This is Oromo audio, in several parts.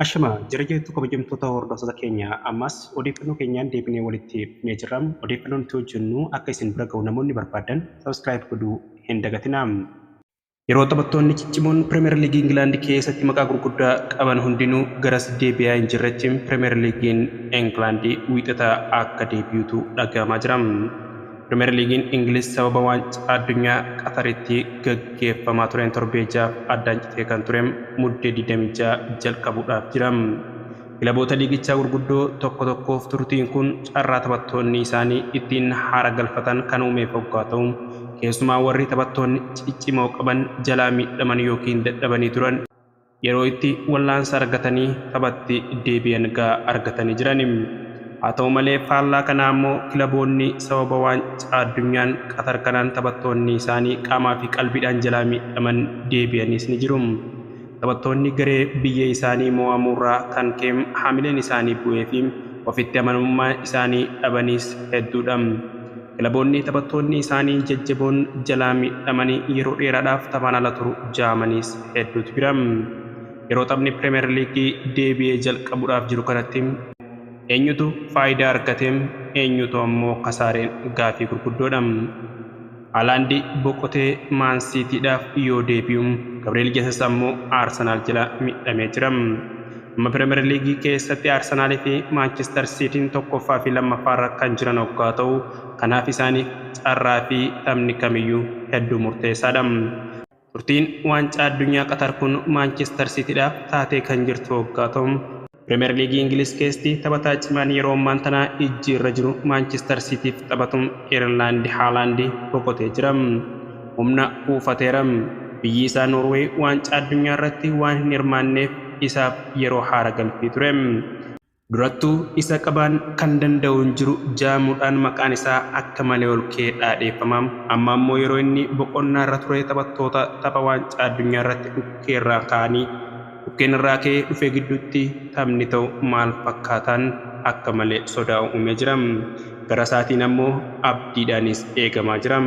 Ashama jira jirtu kabajamtoota hordoftoota keenya, ammas odeeffannoo keenyaan deebinee walitti dhufnee jirra. Odeeffannoo nuti hojjennu akka isin bira ga'u namoonni barbaadan subscribe godhuu hin dagatinaa. Yeroo taphattoonni ciccimoon Pirimeer Liigii Ingilaand keessatti maqaa gurguddaa qaban hundinuu garas deebi'aa hin jirretti, Pirimeer Liigiin Ingilaand Wiixata akka deebi'utu dhaga'amaa jira. Pirimeer Liigiin Ingiliz sababa Waancaa Addunyaa Qataritti gaggeeffamaa tureen torbee 6f addaan citee kan ture Muddee 26 jalqabuudhaaf jira. Kilaboota liigichaa gurguddoo tokko tokkoof turtiin kun carraa taphattoonni isaanii ittiin haara galfatan kan uumeef hoggaa ta'u, keessumaa warri taphattoonni ciccimoo qaban jalaa miidhaman yookiin dadhabanii turan yeroo itti wallaansa argatanii taphatti deebi'an gahaa argatanii jiran. Haa ta'u malee, faallaa kanaa ammoo kilaboonni sababa Waancaa Addunyaan Qatar kanaan taphattoonni isaanii qaamaa fi qalbiidhaan jalaa miidhaman deebi'anis ni jiru. Taphattoonni garee biyya isaanii moo'amuurraa kan ka'e haamileen isaanii bu'ee fi ofitti amanamummaa isaanii dhabanis hedduudha. Kilaboonni taphattoonni isaanii jajjaboon jalaa miidhamanii yeroo dheeraadhaaf taphaan ala turu ja'amanis hedduutu jira. Yeroo taphni Pirimeer Liigii deebi'ee jalqabuudhaaf jiru kanatti eenyutu faayidaa argate, eenyutu ammoo kasaareen gaafii gurguddoodha. Haalaandi boqotee Maan Siitiidhaaf yoo deebi'u, Gabriel Jesus ammoo Arsanaal jala miidhamee jira. Amma Pirimeer Liigii keessatti Arsenaalii fi Maanchister Siitiin tokkoffaa fi lammaffaarra kan jiran hoggaa ta'u, kanaaf isaaniif carraa fi taphni kamiyyuu hedduu murteessaadha. Turtiin Waancaa Addunyaa Qatar kun Maanchister Siitiidhaaf taatee kan jirtu hoggaa ta'u, Pirimeer Liigii Ingiliz keessatti taphataa cimaan yeroo ammaan tanaa ijji irra jiru Maanchister Siitiif taphatu Erlaandi Haalaandi boqotee jira. Humna kuufateera. Biyyi isaa Noorweey Waancaa Addunyaa irratti waan hin hirmaanneef isaaf yeroo haara galfii ture. Durattuu isa qabaan kan danda'u hin jiru ja'amuudhaan maqaan isaa akka malee ol ka'ee dhaadheeffama. Amma ammoo yeroo inni boqonnaa irra ture taphattoota tapha Waancaa Addunyaa irratti dhukkee irraa ka'anii dhukkeen irraa ka'ee dhufe gidduutti taphni ta'u maal fakkaataan akka malee sodaa uumee jira. Gara isaatiin ammoo abdiidhaanis eegamaa jira.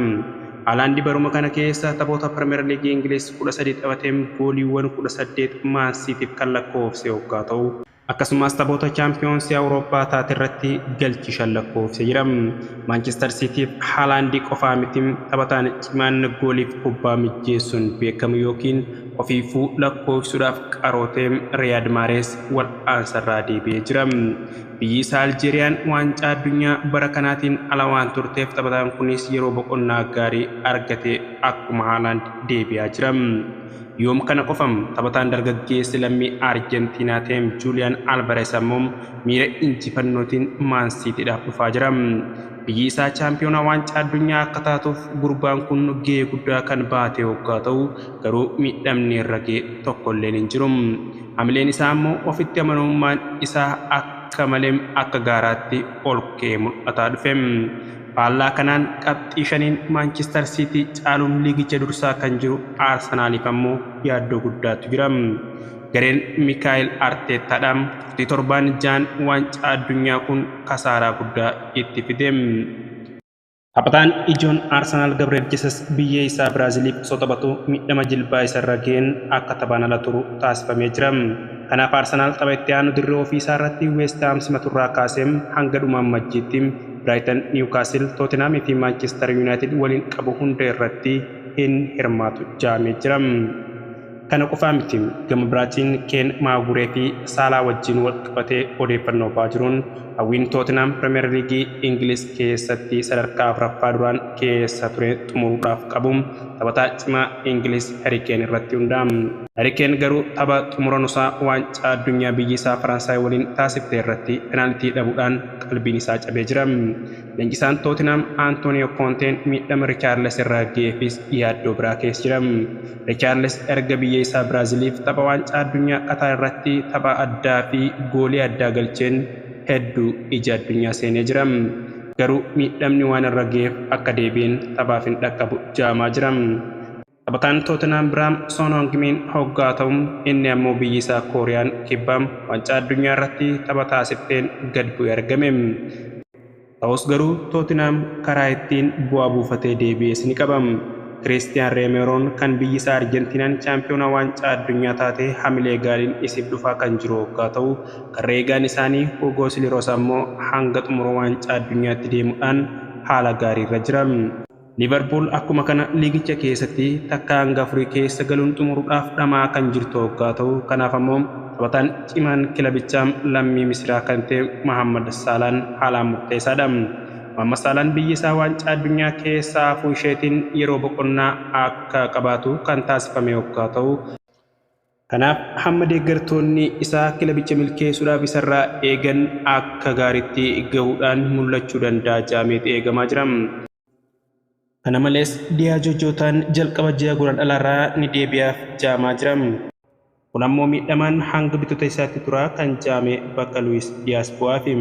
Haalaandi baruma kana keessa taphoota Pirimeer Liigii Ingiliz 13 taphateen gooliiwwan 18 Maan Siitiif kan lakkoofse hoggaa ta'u, akkasumas taphoota Chaampiyoonsii Awurooppaa taate irratti galchii 5 lakkoofse jira. Maanchister Siitiif Haalaandi qofaa miti, taphataan cimaan gooliif kubbaa mijjeessuun beekamu yookiin ofiifuu lakkoofsuudhaaf qarootee Riyaad Maarees wal'aansarraa deebi'ee jira. Biyyi isaa Aljeeriyaan Waancaa Addunyaa bara kanaatiin ala waan turteef taphataan kunis yeroo boqonnaa gaarii argate akkuma Haalaand deebi'aa jira. Yoom kana qofam, taphataan dargaggeessi lammii Arjentiinaa ta'e Juuliyaan Alvarez ammoo miira injifannootiin Maan Siitiidhaaf dhufaa jira. Biyyi isaa chaampiyoonaa Waancaa Addunyaa akka taatuuf gurbaan kun gahee guddaa kan baate hoggaa ta'u, garuu miidhamni irra ga'e tokkolleen hin jiru. Hamileen isaa ammoo ofitti amanamummaan isaa akka malee akka gaaraatti ol ka'ee mul'ataa dhufe. Faallaa kanaan qabxii 5n Maanchister Siitii caaluun liigicha dursaa kan jiru Arsanaaliif ammoo yaaddoo guddaatu jira. Gareen Mikaa'el Arteettaadha turtii torbaan ja'an Waancaa Addunyaa kun kasaaraa guddaa itti fide. Taphataan ijoon Arsanaal Gabriel Jesus biyya isaa Biraaziliif osoo taphatuu miidhama jilbaa isarra ga'een akka taphaan ala turu taasifamee jira. Kanaaf Arsanaal tapha itti aanu dirree ofii isaa irratti West Haam simaturraa kaasee hanga dhuma Ammajjiitti Biraayitan, Niwukaasil, Tootenhaam fi Maanchister Yuunaayitid waliin qabu hunda irratti hin hirmaatu ja'amee jira. Kana qofaa miti, gama biraatiin Keen Maaguree fi Saalaa wajjin wal qabatee odeeffannoo ba'aa jiruun hawwiin Tootenhaam Pirimeer Liigii Ingiliz keessatti sadarkaa 4ffaa duraan keessa ture xumuruudhaaf qabu taphataa cimaa Ingiliz Harii Keen irratti hundaa'a. Harii Keen garuu tapha xumura nusaa Waancaa Addunyaa biyyi isaa Faransaay waliin taasifte irratti penaalitii dhabuudhaan qalbiin isaa cabee jira. Leenjisaan Tootenhaam Antooniyoo Koonteen miidhama Richaarles irra ga'eefis yaaddoo biraa keessa jira. Richaarles erga biyya isaa Biraaziliif tapha Waancaa Addunyaa Qataar irratti tapha addaa fi goolii addaa galcheen hedduu ija addunyaa seenee jira. Garuu miidhamni waan irra ga'eef akka deebi'een taphaaf hin dhaqqabu ja'amaa jira. Taphataan Tootenhaam biraa Son Heung-min hoggaa ta'u, inni ammoo biyyi isaa Kooriyaan Kibbaa Waancaa Addunyaa irratti tapha taasifteen gad bu'ee argame. Ta'us garuu Tootenhaam karaa ittiin bu'aa buufatee deebi'es ni qaba. Kiristiyaan Reemeroon kan biyyi isaa Arjentiinaan chaampiyoonaa waancaa addunyaa taate hamilee gaariin isiif dhufaa kan jiru hoggaa ta'u, karra eegaan isaanii Hugo Siliroos ammoo hanga xumura waancaa addunyaatti deemuudhaan haala gaariirra jira. Liverpool akkuma kana liigicha keessatti takka hanga afurii keessa galuun xumuruudhaaf dhamaa kan jirtu hoggaa ta'u, kanaaf ammoo taphataan cimaan kilabichaa lammii Misiraa kan ta'e Mohammad Saalaan haalaan murteessaadha. Mohammad Saalaan biyyi isaa waancaa addunyaa keessaa hafuu isheetiin yeroo boqonnaa akka qabaatu kan taasifame hoggaa ta'u, kanaaf hamma deeggartoonni isaa kilabicha milkeessuudhaaf isarraa eegan akka gaariitti gahuudhaan mul'achuu danda'a jedhameeti eegamaa jira. Kana malees Diyaajoo Jootaan jalqaba ji'a Guraandhalaarraa ni deebi'aaf jedhamaa jira. Kun ammoo miidhamaan hanga bitoota isaatti turaa kan jedhame bakka Luwis Diyaas bu'aafi.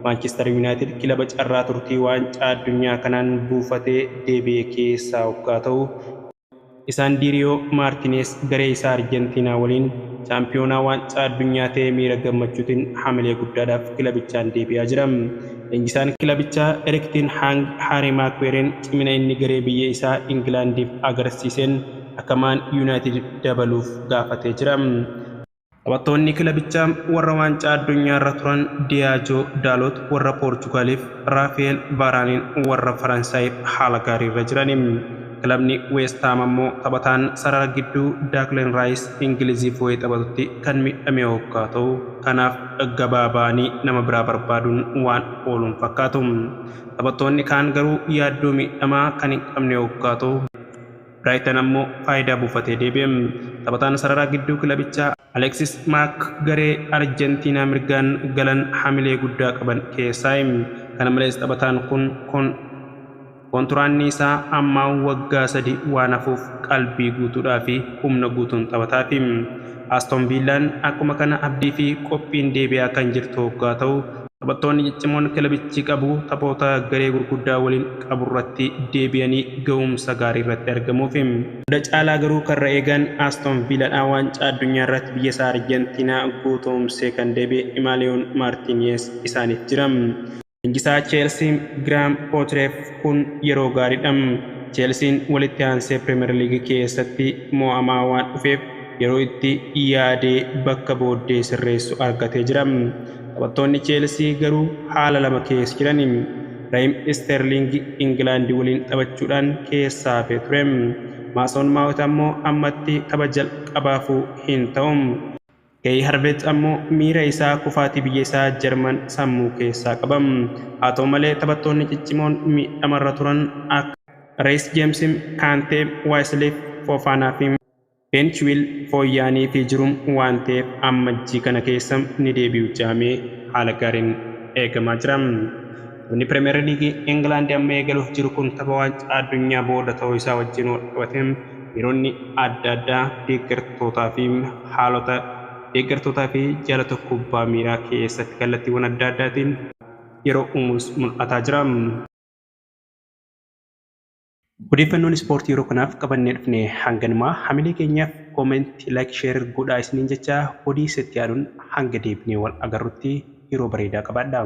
Maanchister Yuunaayitid kilaba carraa turtii waancaa addunyaa kanaan buufatee deebi'e keessaa hoggaa ta'u, isaan Diiriyoo Maartinees garee isaa Arjentiinaa waliin chaampiyoonaa waancaa addunyaa ta'ee miira gammachuutiin hamilee guddaadhaaf kilabichaan deebi'aa jira. Leenjisaan kilabichaa Erik Ten Haag Haarii Maakweereen cimina inni garee biyya isaa Ingilaandiif agarsiiseen akka Maan Yuunaayitid dabaluuf gaafatee jira. Taphattoonni kilabichaa warra waancaa addunyaarra turan Diyaajoo Daaloot warra Poorchugaaliif Raafeel Vaaraaniin warra Faransaayiif haala gaariirra jirani. Kilabni West Haam ammoo taphataan sarara gidduu Daaklen Raayis Ingiliziif wayii taphatutti kan miidhame hoggaa ta'u, kanaaf gabaa ba'anii nama biraa barbaaduun waan ooluun fakkaatu. Taphattoonni kaan garuu yaaddoo miidhamaa kan hin qabne hoggaa ta'u, Biraaytan ammoo faayidaa buufatee deebi'e. Taphataan sarara gidduu kilabichaa Aleksis Maak garee Arjentiinaa mirgaan galan hamilee guddaa qaban keessaayi. Kana malees taphataan kun kontiraanni isaa ammaa waggaa 3 waan hafuuf qalbii guutuudhaa fi humna guutuun taphataafi. Aston Villaan akkuma kana abdii fi qophiin deebi'aa kan jirtu hoggaa ta'u, taphattoonni ciccimoon kilabichi qabu taphoota garee gurguddaa waliin qaburratti deebi'anii ga'umsa gaarii irratti argamuufi. Hunda caalaa garuu karra eegaan Aston Villaadhaa waancaa addunyaa irratti biyya isaa Arjentiinaa guutumsee kan deebi'e Imaaliyoon Maartinees isaaniif jira. Leenjisaa Cheelsii Giraam Pootireef kun yeroo gaariidha. Cheelsiin walitti aansee Pirimeer Liigii keessatti mo'amaa waan dhufeef yeroo itti yaadee bakka booddee sirreessu argatee jira. Taphattoonni Cheelsii garuu haala lama keessa jiran. Raheem Isterling Ingilaandi waliin taphachuudhaan keessaa hafee ture. Maason Maawot ammoo ammatti tapha jalqabaafuu hin ta'u. Kai Havertz ammoo miira isaa kufaatii biyya isaa Jarman sammuu keessaa qaba. Haa ta'u malee taphattoonni ciccimoon miidhamarra turan akka Rees Jeems, Kaantee, Waayisliif, Foofaanaa fi Ben Chilwell fooyya'anii fi jiru waan ta'eef ammajjii kana keessa ni deebi'u jedhamee haala gaariin eegamaa jira. Taphni Pirimeer Liigii Ingilaand amma eegaluuf jiru kun tapha waancaa addunyaa booda ta'uu isaa wajjin wal qabatee miironni adda addaa deeggartootaa fi haalota deeggartootaa fi jaallattoota kubbaa miilaa keessatti kallattiiwwan adda addaatiin yeroo uumuus mul'ataa jira. Odeeffannoon ispoortii yeroo kanaaf qabannee dhufne hanganumaa. Hamilee keenyaaf comment, like, share godhaa isiniin jecha odii itti aanuun hanga deebinee wal agarrutti yeroo bareedaa qabaadhaa.